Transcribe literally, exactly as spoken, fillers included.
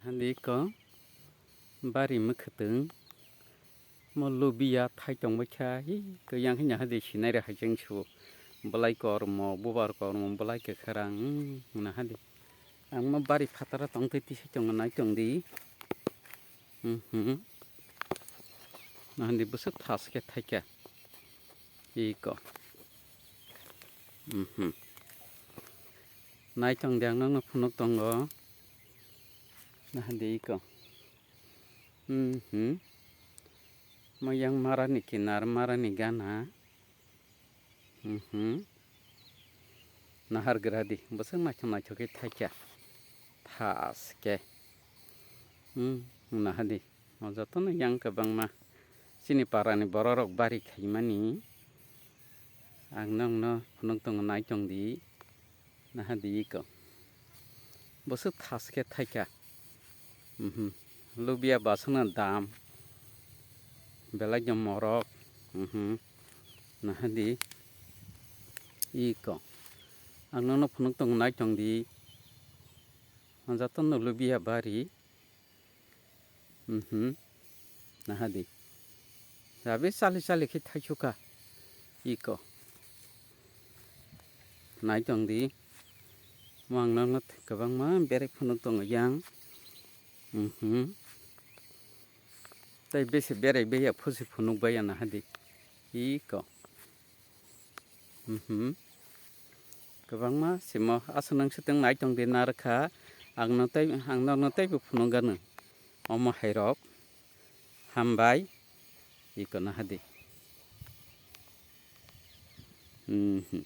Hande iko bari mwkhwtwng mo lubiya thai tongbaikha, hi ko yang hanya hade sinai re hai jeng su, bwlai kormo, bubar kormo, bwlai kwkhwrang, hmm, na hade. Ang mo bari phataro tongtwi tisi tongo, nai tongdi. Mhm. Na hande bwswk thas khe thaikha. Iko. Mhm. Nai tongdi, ang nokno phunuk tongo. Na hande iko. Mhm. Mo yang marani kinar, marani gana. Mhm. Nahar gradi, bwswk naithok naithok khe thaikha. Thas khe. Hmm, nahadi. O jotono yang kwbangma chini parani bororok bari khaimani. Ang nokno phunuk tongo, nai tongdi. Nahadi iko. Bwswk thas khe thaikha. Mhm. Lubiya baswkno dam. Belai no morok. Mhm. Nahadi. Iko. Ang nokno phunuk tongo, nai tongdi. O jotono lubiya bari. Mhm. Nahadi. Jabi chali chali khe thaisukha. Iko. Nai tongdi. Mo ang nokno kwbangma berek phunuk tongo yang. Mhm. Tei besi berek beya phusi phunuk baiya nahadi. Iko. Mhm. Kwbangma simo aswk nang swtwng nai tongdi narwkha. Ang no tei, ang nokno teibo phunukgano. Omo hairok. Hambai. Iko nahadi. Mhm.